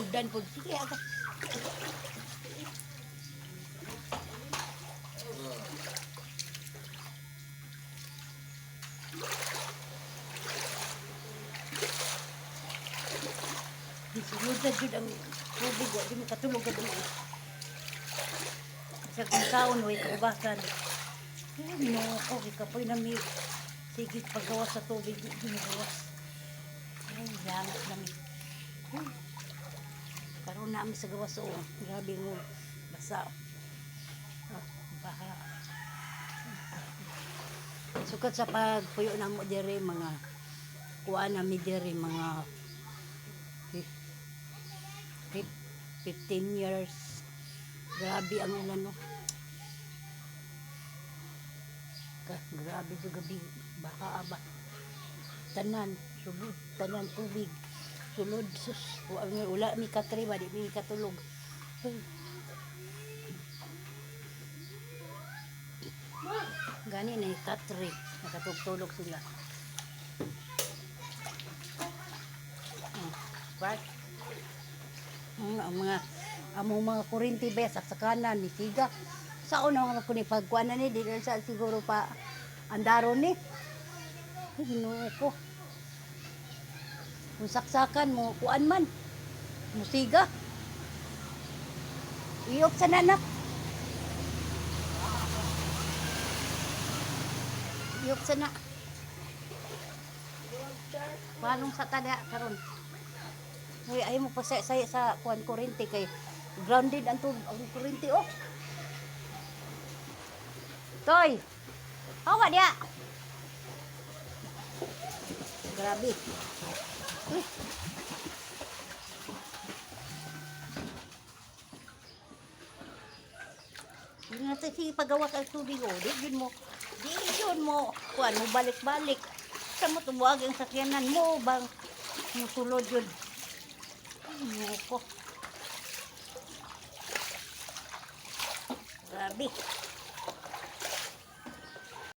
Sulubdan po. Sige, aga. Sulubdan jud ang tubig. Wa di mo katulog ka doon. Sa kung saon, way kaubasan. Ay, Ginoo ko, ikapoy na mi. Sige, paggawas sa tubig, di mo gawas. Ay, yangat na mi. Ay, karoon na mi sa gawas, oo. Grabe mo, basa. Ah, baha. Sukat sa pagpuyo na mo diri mga kuha na mi diri mga 15 years. Grabe ang ulan, no. Grabe sa gabi. Baka aba. Tanan, sulod, tanan tubig. Sulod, sus. Wala mi katre ba, di mi katulog. Ay. Gani na yung katre. Nakatulog sila. Right? Ang mga among mga kurinti ba saksakanan ni siga. Sa una mga kuni pagkuan na ni di na sa siguro pa andaron ni. Ay, Ginoo ko. Kung saksakan mo kuan man. Musiga. Iyok sa nanak. Iyok sa na. Palong sa tada karon. Uy, ay mo pa sa kuan kuryente kay grounded ang tub ang kuryente oh. Toy. Hawa dia. Grabe. Uy. Hindi na sige pagawa ka tubig oh. Di yun mo. Di yun mo. Kuan mo balik-balik. Sa mo tumuwag ang sakyanan mo bang musulod yun. Ay, ko. Grabe.